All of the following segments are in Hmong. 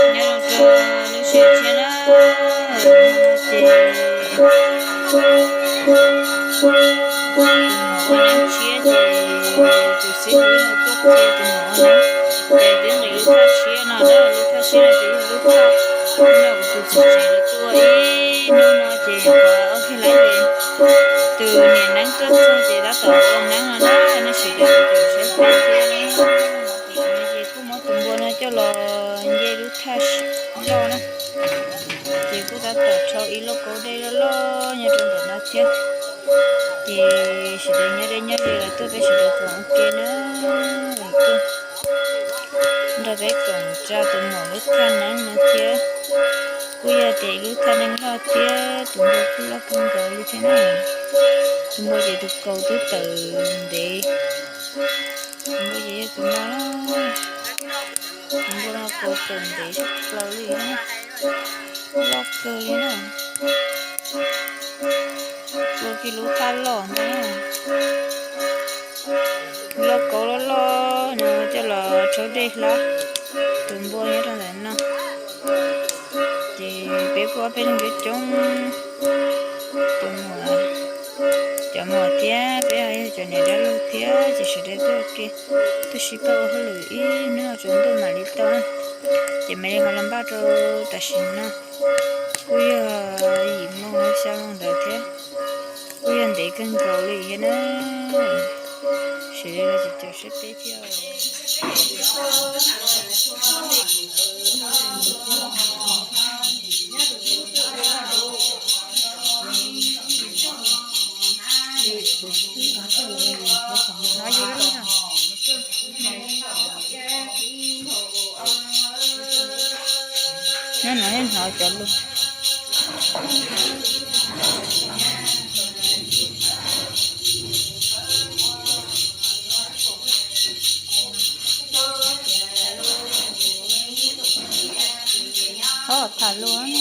Nyob zoo rau lub sij hawm tshiab na, ces ua neeb tshiab ces tus xib hwb no tuaj qhia tus muam ua neeb, ces twb nqis lub thaj tshiab no na, lub thaj tshiab no ces yog lub thaj no kuv tus txiv tsev lawv tuaj ib hnub no ces qhov ob peb hnub ces tus niam neeb tuaj txog ces tab tom ua neeb no na, nej sawv daws caum saib peb thiab. Ces kuv no ces kuj muab tus npua no coj los nce lub thaj loj na, ces kuj tab tom rhaub ib lauj kaub dej loj loj nyob rau ntawm no thiab. Ces sawv daws nyob deb nyob ze los tuaj peb sawv daws koom ua ke na, tuaj nrog peb koom tsa tus muam lub thaj neeb no thiab. Kuj yog tias lub thaj neeb loj thiab tus npua kuj loj kawg nkaus li thiab na. Tus npua ces tus kaus twb tawm ntev, tus npua ces yog tus no, tus npua no kaus tawm ntev tshaj plaws li na, loj kawg li na. Ua kiag lub thaj loj ntag na, lauj kaub loj loj no coj los rhaub dej hlab tus npua nyob rau ntawm no. Ces peb kuj ob peb leeg coob coob, tus muam, cov muam thiab peb yog cov niam dab laug thiab ces sawv daws tuaj ua ke, tuaj sib pab ua hauj lwm ib hnub no tsaus ntuj mam li tau. Ces mam li ho los npaj rau tam sim no, kuj yog yim moo xya moo ntawd thiab, kuj yog ntev kawg nkaus li thiab na. Sawv daws los caum saib peb thiab. Nyob no hnov cov lus. Ho tham lus.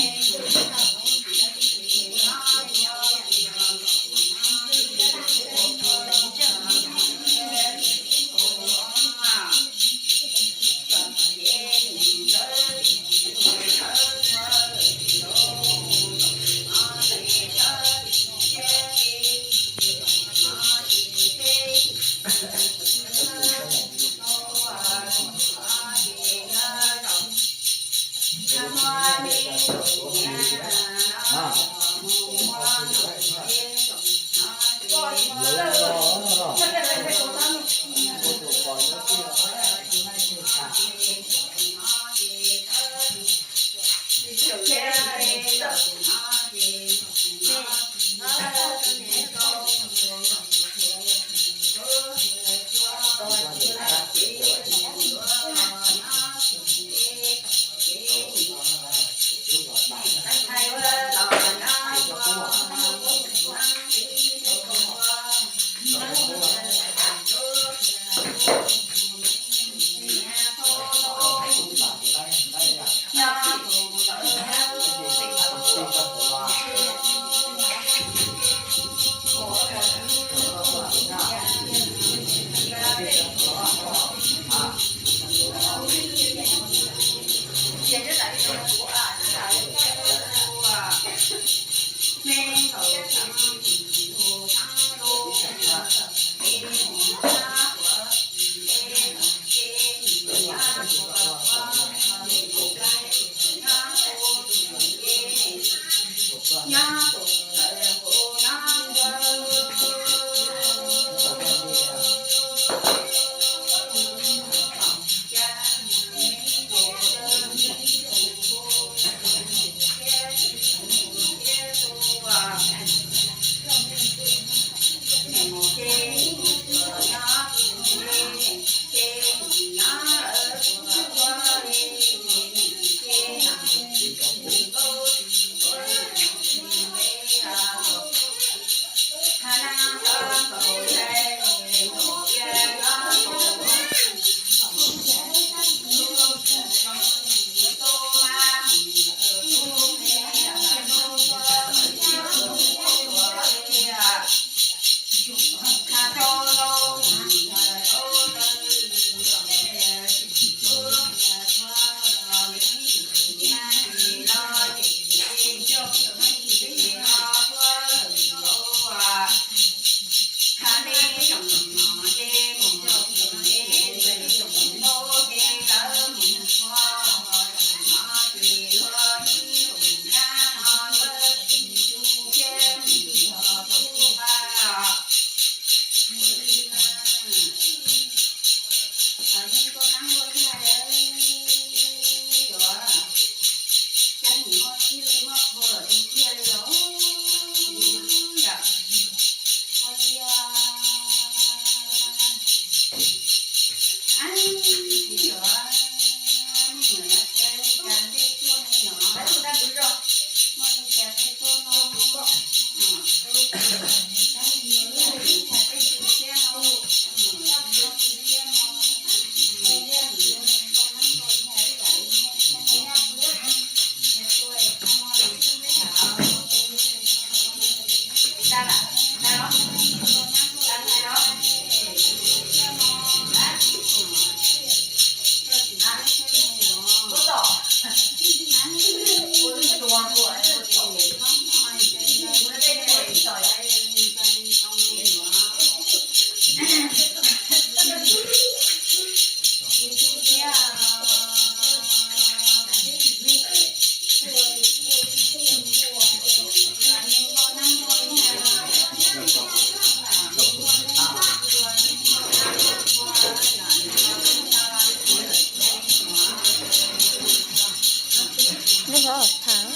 Lub hov tham.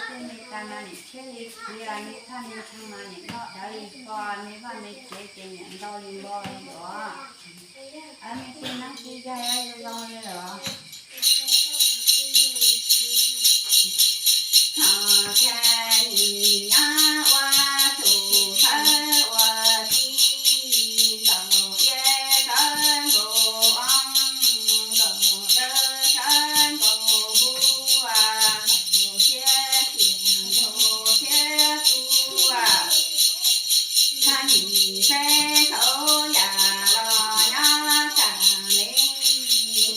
Tej me tas mas niam tshiab li khiav, me thaj me tshee mas niam noj dawv li fo, me vaj me tsev ces niam ntau li npo li os. Me tus neeb tus yaig zoo zoo li lawm. Ho cas nim nyob ua tus thawj ua tij, nkaus iab sawv nkaus oo, nkaus dawb sawv nkaus huv, nkaus siab xiam nkaus siab tu. Thaj nim saib thaum yam los nyob tsam me,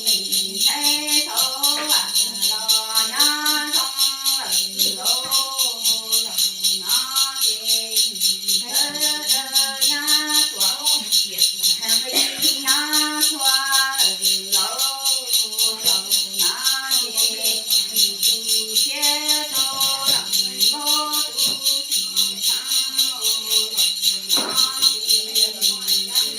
nim saib thaum vam los nyob zoo lawm lauj. Zaum no ces nim sawv daws nyob tuaj, nqi nyob txhua lawm lauj. Zaum no ces tus siab tau los nkaus tus txiv tshav, zaum no ces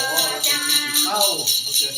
Ces kuv tuaj saib tsoom phooj ywg, kuv tuaj saib tsoom no, no tej zoo thiab, los zoo tshaj plaws li na. Ces kuv coob, kuv coob, kuv coob, kuv coob, kuv coob, kuv coob, kuv coob, kuv coob.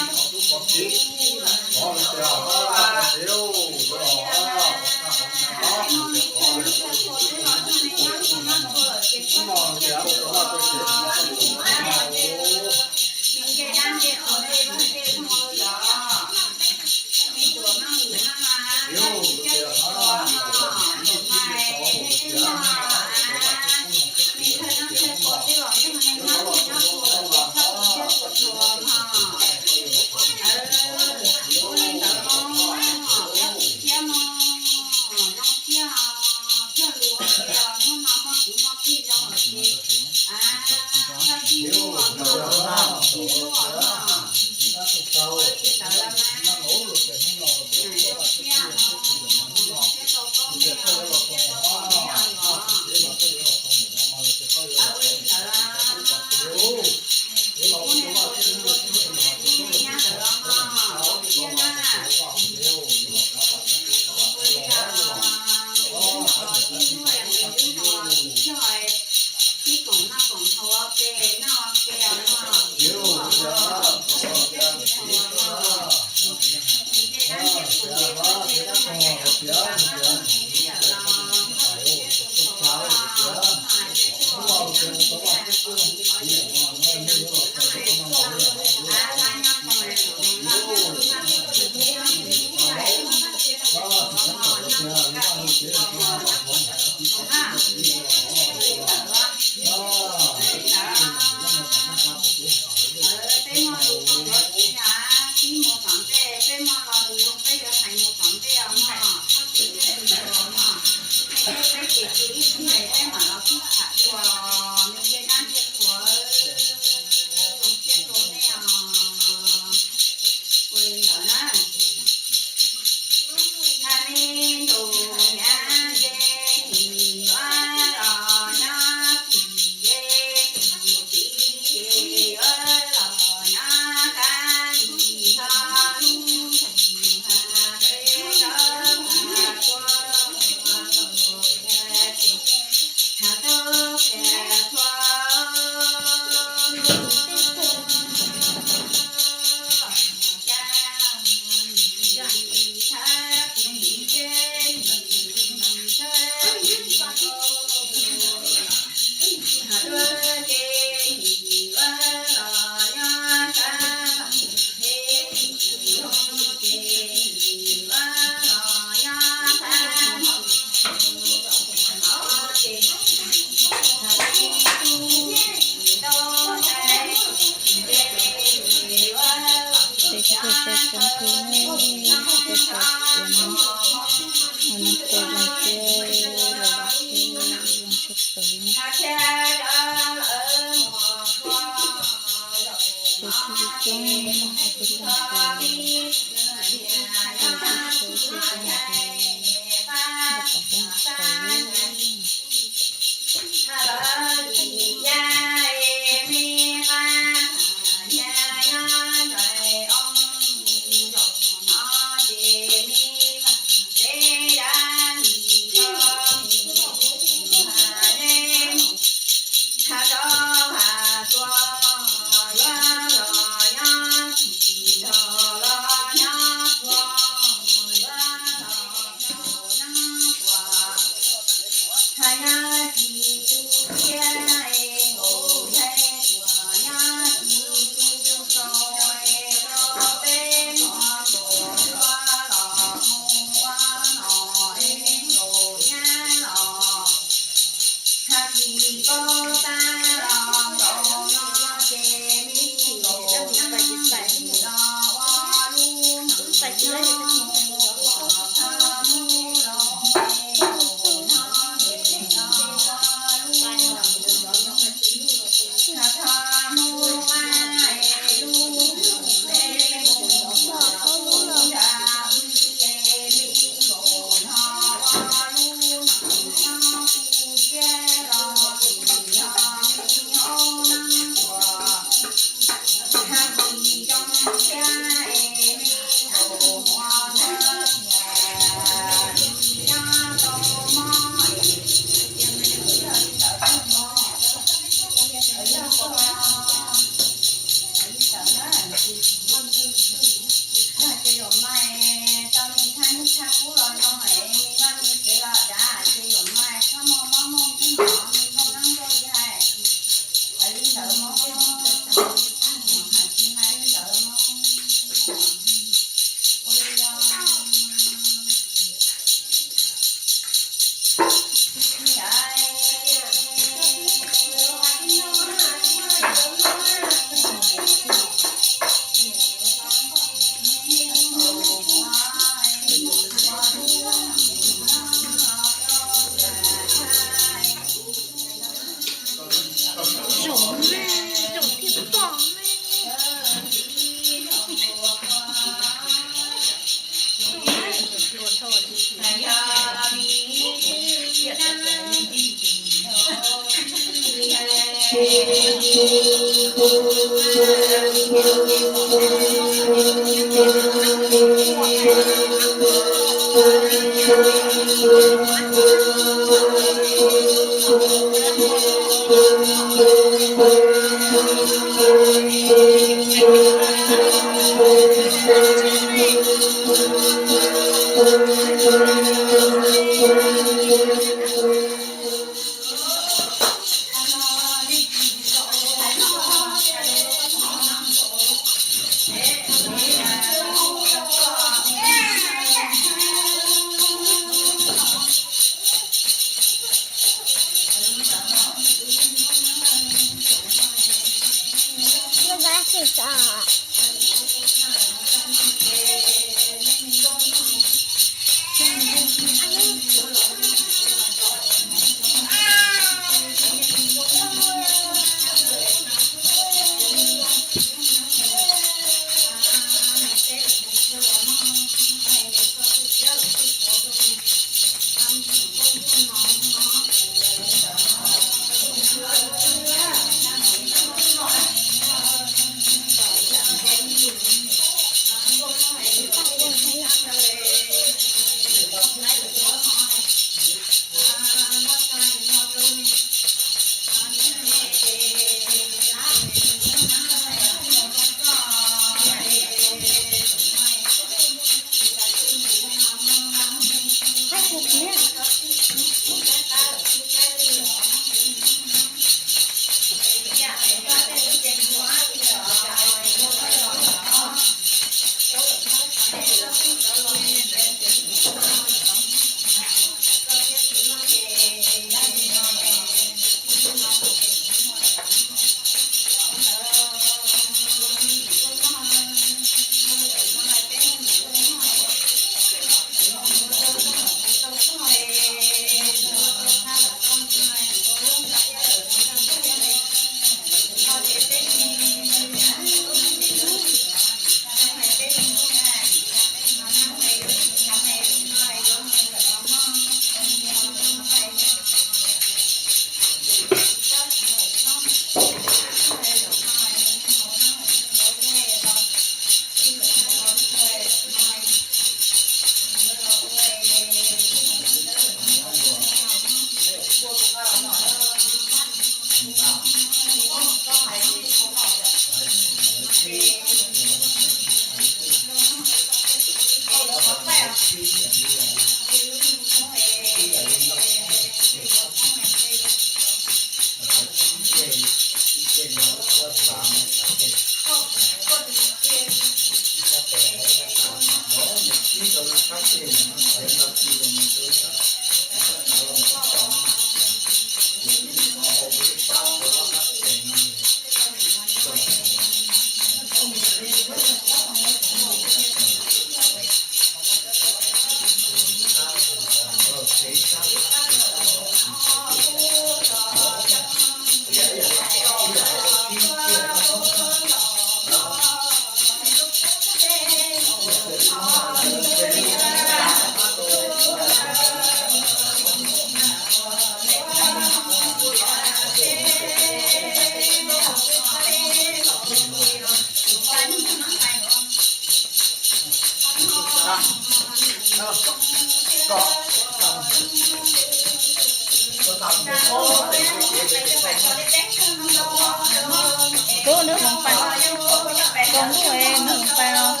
Tub, nws hloov pais, tub, nws hloov pais os.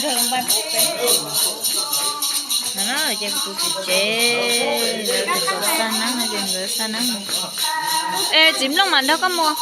Nws hloov pais pem no na, ces kuv tus txiv tsev lawv tus tau xa neeb no ces nkawd xa neeb mus. Es txiv Nplooj mam nrog koj mus.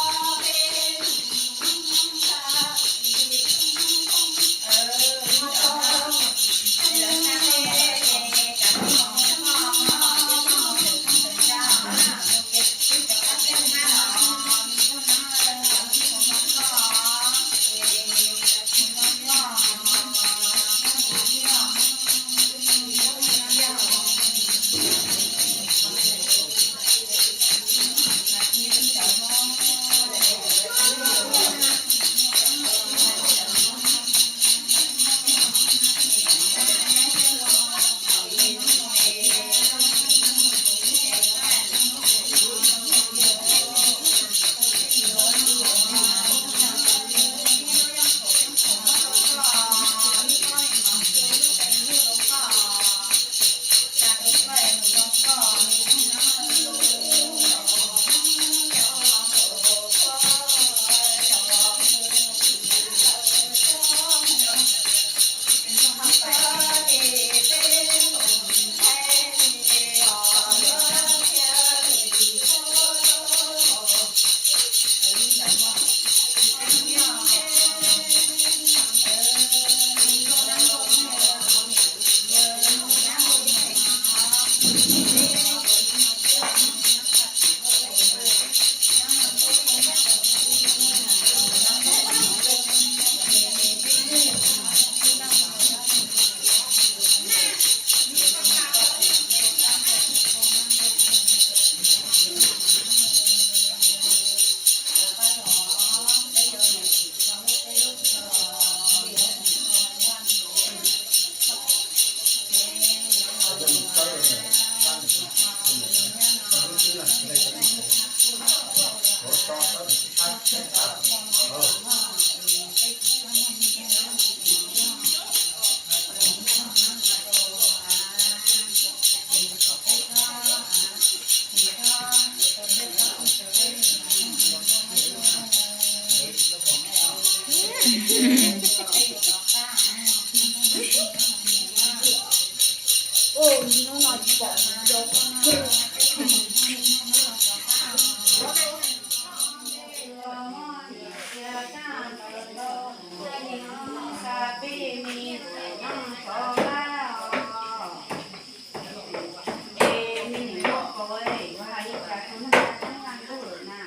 Ces me niam muaj qau, yuav hais li cas rau neeg nyob ntuj na?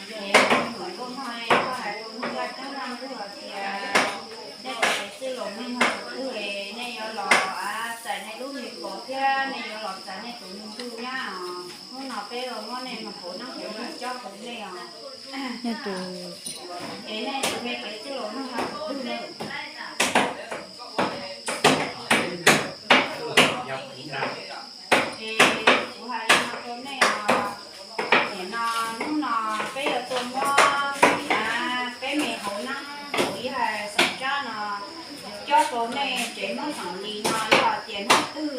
Ces tus muam nkauj no koj hais rau neeg nyob ntuj hais tias, nej cov txwj laus neeg nyob ntuj, nej yuav los txais nej lub me paus thiab nej yuav los txais nej tus me ntsuj nyab os. Hnub no peb muab nej mus hauv neeb hauv yaig cob rau nej os. Nej tus, es nej tus me kev txwj laus neeg nyob ntuj na. Es kuv hais li no rau nej os, nim no hnub no peb yuav tuaj muab peb me hauv neeb hauv yaig xeem Tsab no cob rau nej tsev Hmoob xeem Lis no. Yog tias hnub twg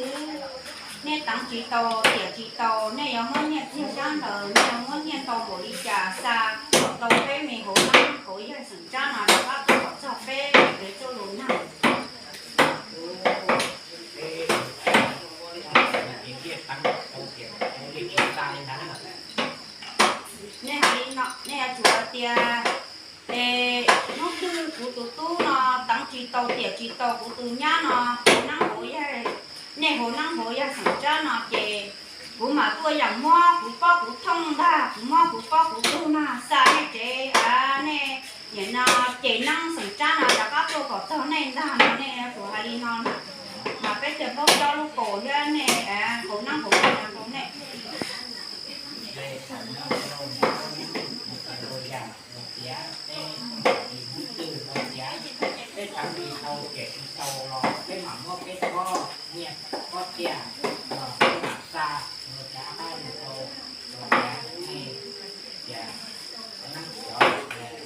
nej teev tsis tau tiam tsis tau, nej yuav muab nyiaj txiag sab ntawd, nej yuav muab nyiaj ntau npaum li cas xa kom tau peb me hauv neeb hauv yaig xeem Tsab no rov qab tuaj kom txog peb kev txwj laus neeg. Nej hais li no, nej yuav tsum hais tias, es hnub twg kuv tus tub no teev tsis tau tiam tsis tau kuv tus nyab no hauv neeb hauv yaig, nej hauv neeb hauv yaig xeem Tsab no ces kuv mam tuaj yeem muab kuv pob kuv thooj ntag, kuv muab kuv pob kuv tug ntag xa nej tsev, nej nim no ces neeb xeem Tsab no rov qab tuaj kom txog nej ntag no. Nej yuav tsum hais li no na, mas peb thiaj paub cob lub paus thiab nej hauv neeb hauv yaig no rau nej. Peb teev tsis tau tiam tsis tau los peb mam muab peb pob nyiaj pob tiag los peb mam xa rov qab mus rau tias nej tias neeb xyov tias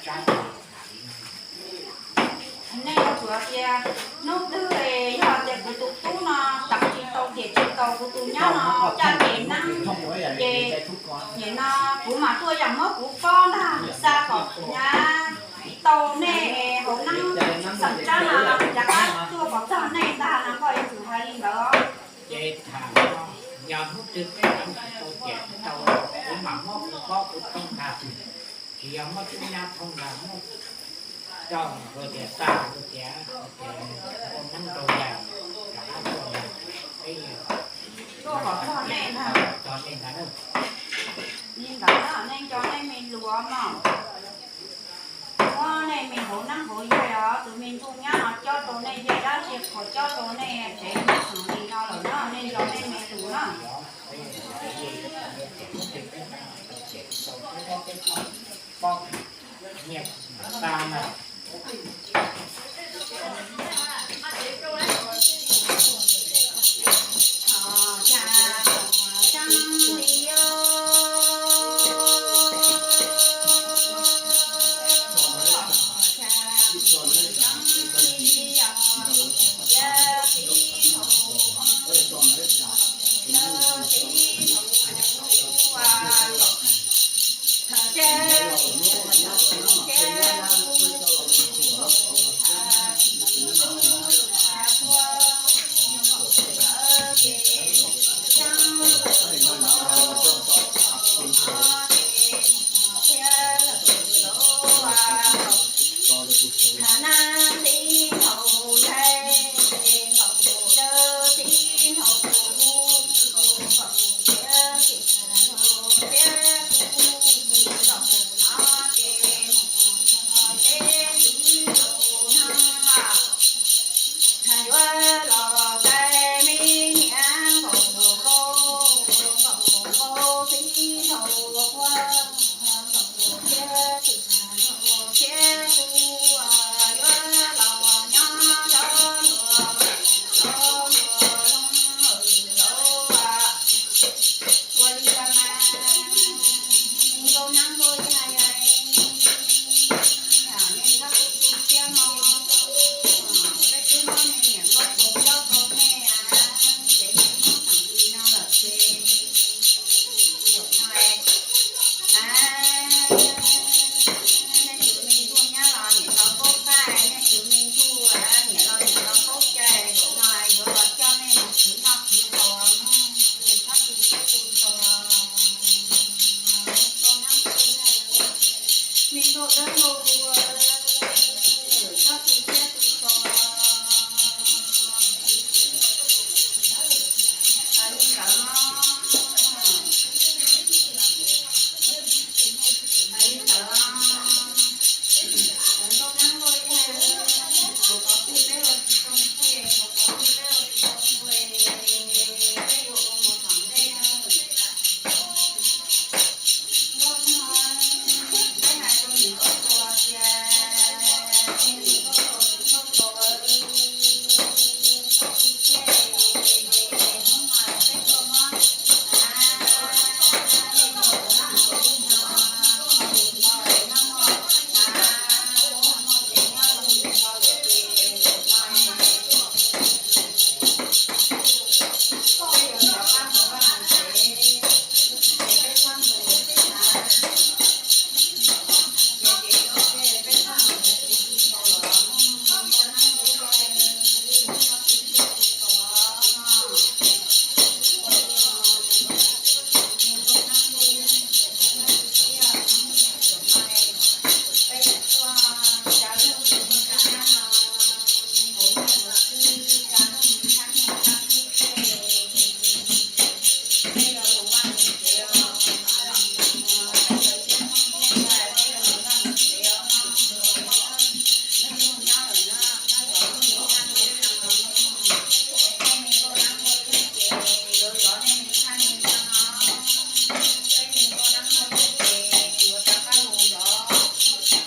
Tsab. Nej yuav tsum tias hnub twg yog tias kuv tus tub no teev tsis tau tiam tsis tau kuv tus nyab no caj ces neeb, ces nim no kuv mam tuaj yeem muab kuv pob ntag xa kom tau nej hauv neeb xeem Tsab no rov qab tuaj kom txog nej ntag no, koj yuav tsum hais li ntawd. Ces tham no, yog hnub twg peb teev tsis tau tiam tsis tau, kuv mam muab kuv pob kuv thooj ntag, tsis yog muab tub nyab thooj ntag, muab coj hais tias xa hais tias ua neeb rau yaig, rov qab tuaj ntag, peb tuaj kom txog nej ntag, txog nej ntag. Li ntawd nej nco nej me lus mog. Muab nej me hauv neeb hauv yaig os, tus me ntsuj nyab no cob rau nej, yog dab tsi qhuas cob rau nej tsev neeg xeem Lis no lawm na, nej nco nej me lus na.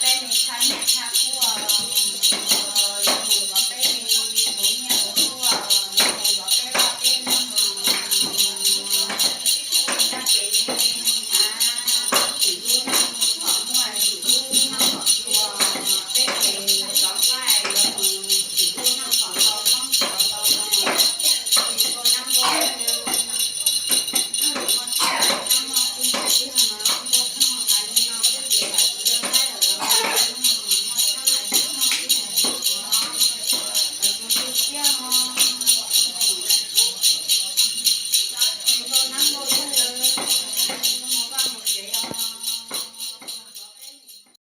Peb me tshab niam tshab